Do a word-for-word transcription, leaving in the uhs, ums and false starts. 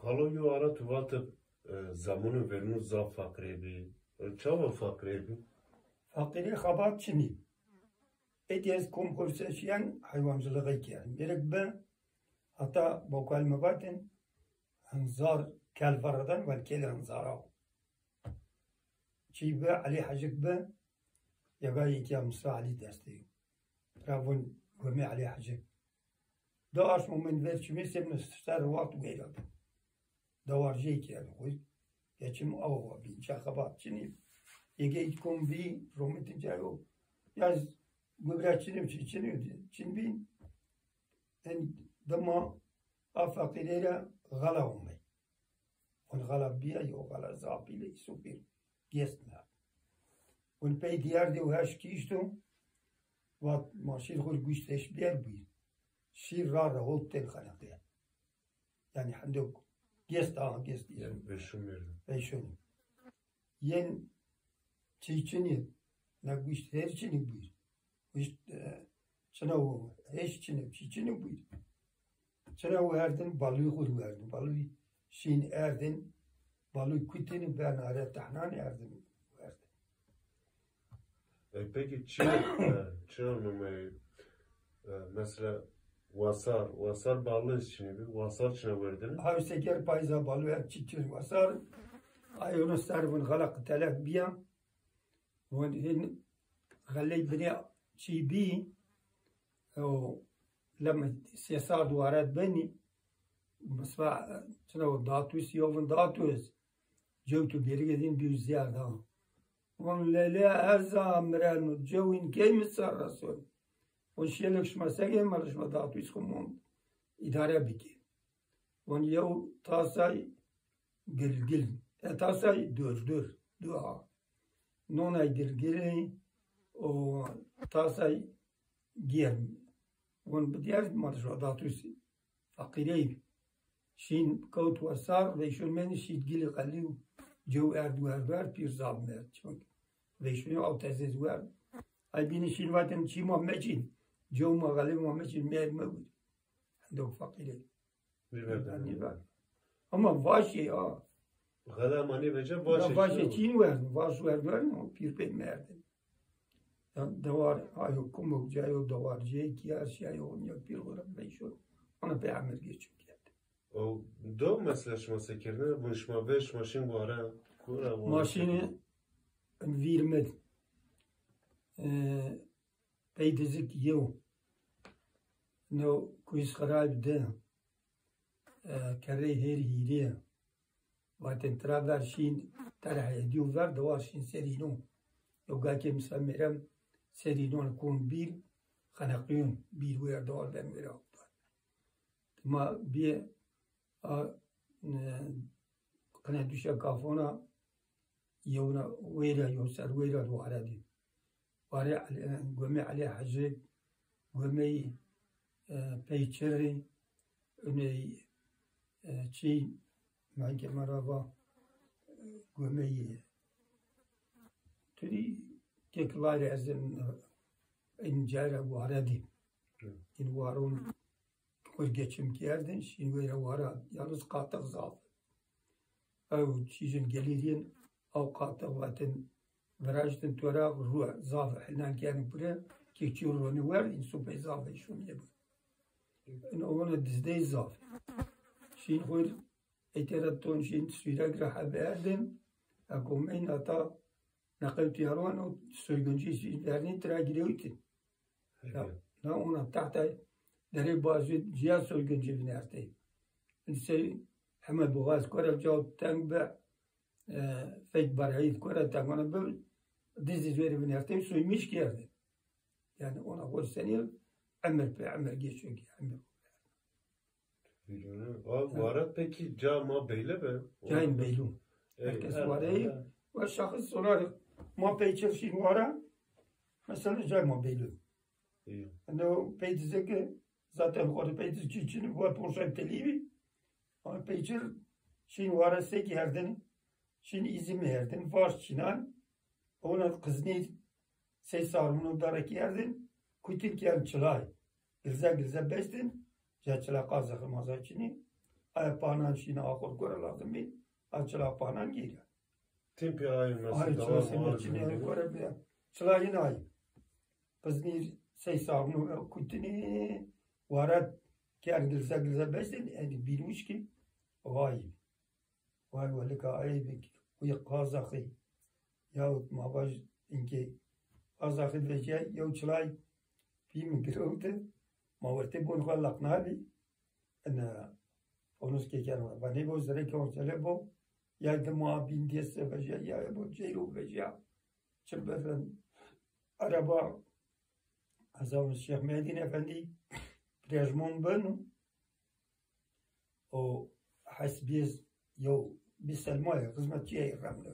Kalo yo ara tu vatib, e, zemanê verînû zaf feqîrê bî. E, çawa feqîrê bî? Feqîrê xebat çinî. Êdî ez kom xo ser şîyen heywancilixê kerd. Mêrik bi, heta bokal mi vatin, hinzar kel verreden, wel kêlê hinzara o. Çî bi, Elî Hecik bi, yega yekîya Musa Elî destê yo. Ra vun gomê Elî Hecik. Di aşmo min ver çimê sê min ser wext weyra bi. Dewarceyê kerd xo. Geçim awa bîn, ça xebat çinî. Yegey kom bî, romitin cayo. Yaz gubra çinî, çi çinî, çin bîn. En dima a feqîrê ra xela omey. Hon xela bîya, yo xela zaf bîle, îsopîr gêst merd. Hon pey diyar de û heş kişto, vat ma şîr xo guşt heş bîyer bûyî. Şîr ra rehot tên xeneqîye. Yanî hindok gêst, aha gêst. Yanî veyşon merdin. Veyşonî. Yên çî çinî, na guşt her çinî bûyî. Guşt, e, çina o, heş çinî, çî çinî bûyî. Çina werdin, balûy xo werdin. Balûy şîn erdin, balûy kutin, bernare tehnan erdin werdin. E, peki çi, e, çi numey, e, mesela wasar, wasar balûy çinî bi, wasar çina werdin? Hawse ger payza balûy hep çi çin wasar. Ay onu ser vun xelaq telek biya. Vun hin xeley binê çî bî, o lem sê sar duwaret benî, misva, çina o datus, yovin datus, cewtu bêrige din bî ziyar da. Vun lele ez a mirenu, cewin key mi ser reson. Vun şêlik şima segê mel şima datus xo mond, îdare bikî. Vun yew tasay gilgil. E, tasay dur, dur, dua. Nonay gilgilî û tasay germ. Vun bi diyar ma şo datus feqîrey. Şîn kewt wasar, veyşon mendî şît gilî qelî û cew erd û erd erd pîr zaf merd. Çimkî veyşonî aw tezez werd. Ay bînî şîn vatin çî ma meçîn. Cew ma qelî ma meçîn, merd mewir. Hindok feqîrey. Nîver de. Nîver. Ama vaşê a. Xela ma nêvece vaşê. Ya vaşê çin werdin, vaş werdin, o pîr pey merdin. Ya dewar, ayo kumok cayo dewar cey ki her şey ayo ya pîr olarak veyşo. Ona pey emir geçiyor geldi. O do mesela şima se kerdin, bu şima ve şima şin bu ara kura. Ma şini vîrmid. E, Pey dizik yew. No kuyis xirab di. E, kerrey hêr hîrê. Vatin tira ver şîn terhe edîyo ver, dewa şîn serîno. Yo gakê misa mêrem serînon kon bîr, xeneqîyon bîr wêr dewa ver wêr. Ma bîye a, e, qine duşa kafona yewna wêra, yew ser wêra di ware dî. Ware Elî, e, gomê Elî Hecî, gomey, e, Peyçirî, uney, e, çî, menge merava, e, gomey, e, tu dî kek layre ez in, e, in cara ware dî. Hı. In waron xo geçim kerdin, şîn wêra wara, yalnız qatix zaf. Ew çîjin gelîrîn, ew qatix vatin, viraştin tora ru zaf hilnan kerdin pire, kekçî ronî werd, însû pey zaf veyşonîye bi. In ona dizdey zaf. Şîn xo ey tera ton şîn sûrek ra heberdin, eko meyn hata neqew tîyaron û soyguncî şîn vernî tira girewtin. Na, na ona tahta derê bazı ciya soyguncu vinertey. Sey heme boğaz kore caw teng be, e, fek barayî kore teng ona be, dizi veri vinertey, soymuş kerde. Yani ona xo senî emir pe emir geçiyor ki, emir. Bilmiyorum. Abi, ha. Wara peki ca ma beyle be? Cayın beylu. Ey, herkes ha, wara. Ha. Ve şahıs olarak ma peyçir şîn wara. Mesela cay ma beylu. İyi. No pey dize ki zaten xo pey diz çî çin, bu porşay telî bi. Ama peyçir şîn wara seki herdin, şîn izin herdin, vaş çinan, ona qiznî sey sarmûno dare kerdin, kutin kerdin çilay. Gilze gilze bestin, ca çila qazixi maza çinî. Aya panan şîna axur gore lazim bî. A çila panan gîre. Tim pê ayê Ay mesela çila devam sene ağır çine bölge. Gore bîre. Çila yine ay. Biznî sey sağnu kutinî. Waret ker gilze gilze besin. Eni bînmiş ki. Vay. Vay welika ayê bi. Uy qazaxî. Yahut ma vaj inke qazaxî veciya yew çilay pî mi girewti. Ma wertê bon xwe laqnabî. Ene fonuskê keno. Vanê bo zireke oncele bo. Ya dima bîn dêse veciya, ya bo ceyro veciya. Çi befin araba ez Şêx Mehdîn Efendî pirejmon beno. O hesbiyê yew bî selmayê xizmetçiyê remno.